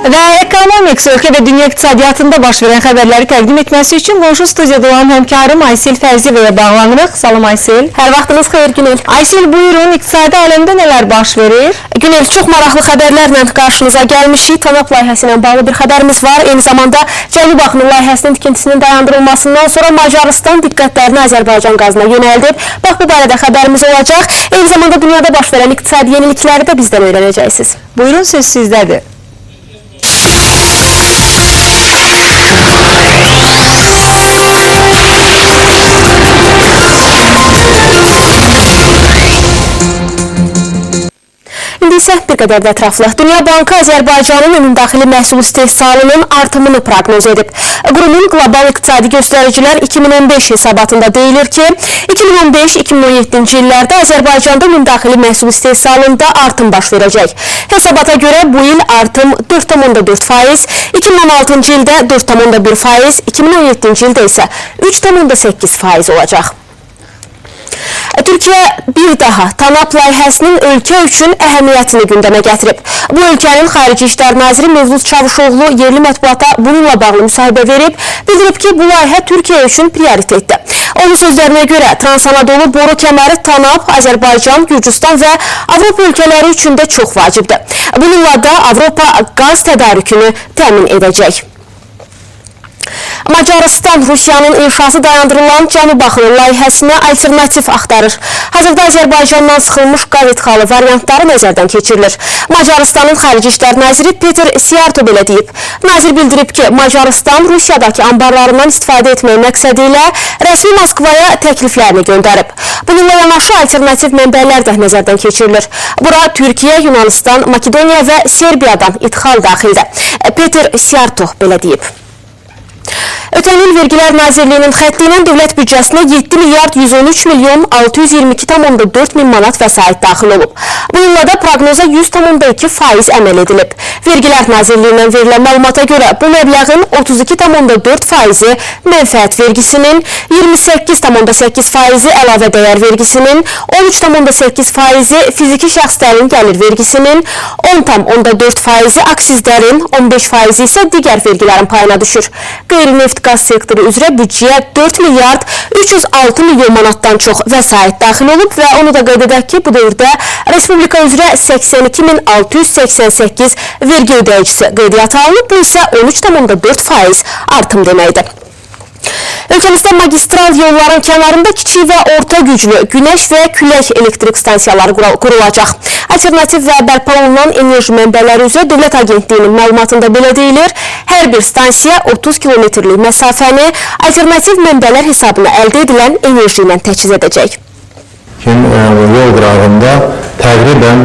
Və Economics ölkə və dünya iqtisadiyyatında baş verən xəbərləri təqdim etməsi üçün qonşu studiyada olan həmkarım Aysel Fərziyevaya bağlanırıq. Salam Aysel. Hər vaxtınız xeyir Günel. Aysel, buyurun, iqtisadi aləmdə nələr baş verir? Günel, çox maraqlı xəbərlərlə qarşınıza gəlmişik. TANAP layihəsi ilə bağlı bir xəbərimiz var. Eyni zamanda Cənub Axını layihəsinin tikintisinin dayandırılmasından sonra Macarıstan diqqətlərini Azərbaycan qazına yönəldib. Bax, bu barədə xəbərimiz olacaq. Eyni zamanda dünyada baş verən iqtisadi yenilikləri də bizdən öyrənəcəksiniz. Buyurun, söz sizdədir. İndi isə bir qədər də ətraflı. Dünya Bankı Azərbaycanın ümumdaxili məhsul istehsalının artımını proqnoz edib. Qurumun qlobal iqtisadi göstəricilər 2015 hesabatında deyilir ki, 2015-2017-ci illərdə Azərbaycanda ümumdaxili məhsul istehsalında artım baş verəcək. Hesabata görə bu il artım 4,4%, 2016-cı ildə 4,1%, 2017-ci ildə isə 3,8% olacaq. Türkiyə bir daha TANAP layihəsinin ölkə üçün əhəmiyyətini gündəmə gətirib. Bu ölkənin Xarici İşlər Naziri Mevlüt Çavuşoğlu yerli mətbuata bununla bağlı müsahibə verib, bildirib ki, bu layihə Türkiyə üçün prioritetdir. Onun sözlərinə görə Trans-Anadolu boru kəməri TANAP, Azərbaycan, Gürcüstan və Avropa ölkələri üçün də çox vacibdir. Bununla da Avropa qaz tədarükünü təmin edəcək. Macarıstan Rusiyanın inşası dayandırılan Cənub Axını layihəsinə alternativ axtarır. Hazırda Azərbaycandan sıxılmış qaz idxalı variantları nəzərdən keçirilir. Macarıstanın Xarici İşlər Naziri Peter Siyarto belə deyib. Nazir bildirib ki, Macarıstan Rusiyadakı ambarlarından istifadə etmək məqsədi ilə rəsmi Moskvaya təkliflərini göndərib. Bununla yanaşı alternativ mənbələr də nəzərdən keçirilir. Bura Türkiyə, Yunanistan, Makedoniya və Serbiyadan idxal daxildir. Peter Siyarto belə deyib. Ötən il Vergilər Nazirliyinin xətti ilə dövlət büdcəsinə 7 milyard 113 milyon 622,4 min manat vəsait daxil olub. Bununla da proqnoza 100,2% əməl edilib. Vergilər Nazirliyindən verilən məlumata görə bu məbləğin 32,4%-i mənfəət vergisinin, 28,8%-i əlavə dəyər vergisinin, 13,8%-i fiziki şəxslərin gəlir vergisinin, 10,4%-i aksizlərin, 15%-i isə digər vergilərin payına düşür. Qeyri-neft qaz sektoru üzrə büdcəyə 4 milyard 306 milyon manatdan çox vəsait daxil olub və onu da qeyd edək ki, bu dövrdə Respublika üzrə 82.688 vergi ödəyicisi qeydiyyata alınıb, bu isə 13,4% artım deməkdir. Ölkəmizdə magistral yolların kənarında kiçik və orta güclü günəş və külək elektrik stansiyaları qurulacaq. Alternativ və bərpa olunan enerji mənbələri üzrə Dövlət Agentliyinin məlumatında belə deyilir, hər bir stansiya 30 kilometrlik məsafəni alternativ mənbələr hesabına əldə edilən enerji ilə təchiz edəcək. Kim yol qırağında təqribən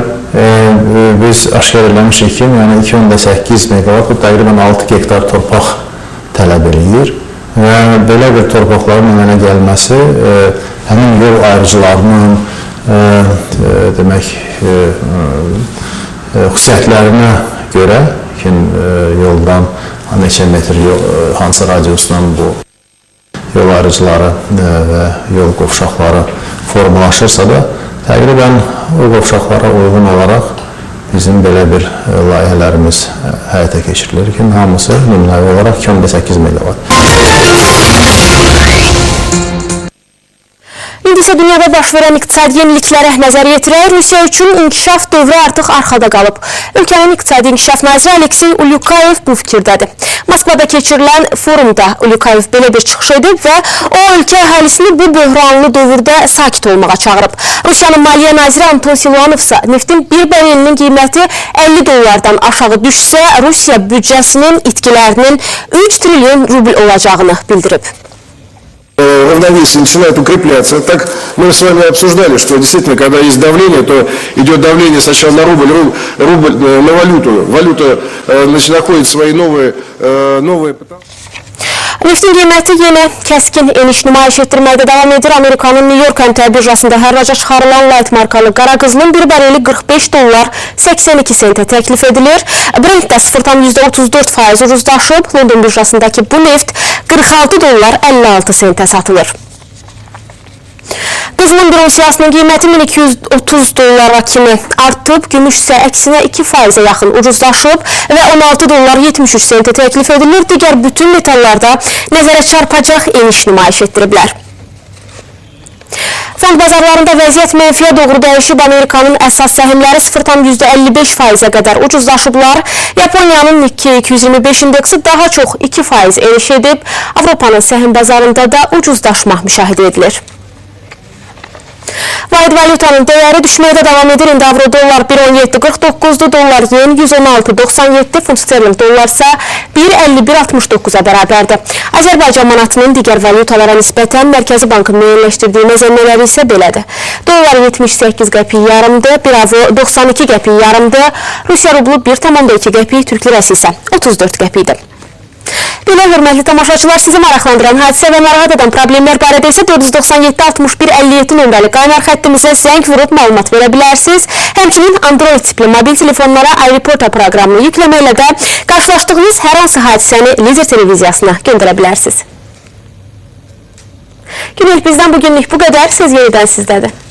biz aşkar eləmişik ki, yəni 2,8 meqavat, bu təqribən 6 hektar torpaq tələb eləyir. Və belə bir torpaqların əmələ gəlməsi həmin yol ayrıcılarının demək, xüsusiyyətlərinə görə ki, yoldan neçə metr hansı radiusdan bu yol ayrıcıları və yol qovşaqları formalaşırsa da, təqribən o qovşaqlara uyğun olaraq bizim belə bir layihələrimiz həyata keçirilir ki, hamısı nümunəvi olaraq 2,8 meqavat. İndi isə dünyada baş verən iqtisadi yeniliklərə nəzər yetirək. Rusiya üçün inkişaf dövrü artıq arxada qalıb. Ölkənin İqtisadi İnkişaf Naziri Aleksey Ulyukayev bu fikirdədir. Moskvada keçirilən forumda Ulyukayev belə bir çıxış edib və o ölkə əhalisini bu böhranlı dövrdə sakit olmağa çağırıb. Rusiyanın Maliyyə Naziri Anton Siluanov isə neftin bir barelinin qiyməti 50 dollardan aşağı düşsə, Rusiya büdcəsinin itkilərinin 3 trilyon rubl olacağını bildirib. Равновесие начинает укрепляться. Так мы с вами обсуждали, что действительно, когда есть давление, то идет давление сначала на рубль, рубль на валюту. Валюта находит свои новые. Neftin qiyməti yenə kəskin eniş nümayiş etdirməkdə davam edir. Amerikanın New York əmtəə birjasında hərraca çıxarılan light markalı qara qızılın bir bareli 45 dollar 82 sentə təklif edilir. Brent də 0,34% ucuzlaşıb. London birjasındakı bu neft 46 dollar 56 sentə satılır. Qızılın bir unsiyasının qiyməti 1230 dollara kimi artıb, gümüş isə əksinə 2%-ə yaxın ucuzlaşıb və 16 dollar 73 sentə təklif edilir. Digər bütün metallarda nəzərə çarpacaq eniş nümayiş etdiriblər. Fond bazarlarında vəziyyət mənfiyə doğru dəyişib. Amerikanın əsas səhmləri 0,55%-ə qədər ucuzlaşıblar. Yaponiyanın Nikkei 225 indeksi daha çox 2% eniş edib. Avropanın səhm bazarında da ucuzlaşma müşahidə edilir. Vahid valyutanın dəyəri düşməkdə davam edir. İndi avro dollar 1.1749-dur, dollar yen 116.97, funt sterling dollar isə 1.5169-a bərabərdir. Azərbaycan manatının digər valyutalara nisbətən Mərkəzi Bankın müəyyənləşdirdiyi məzəmmələri isə belədir. Dollar 78 qəpik yarımdır, 1 avro 92 qəpik yarımdır, Rusiya rublu 1,2 qəpik, Türk lirəsi isə 34 qəpikdir. Belə hörmətli tamaşaçılar, sizi maraqlandıran hadisə və narahat edən problemlər barədə isə 497 61 57 nömrəli qaynar xəttimizə zəng vurub məlumat verə bilərsiniz. Həmçinin Android tipli mobil telefonlara iReporter proqramını yükləməklə də qarşılaşdığınız hər hansı hadisəni Lider televiziyasına göndərə bilərsiniz. Günel bizdən bugünlük bu qədər. Söz yenidən sizdədir.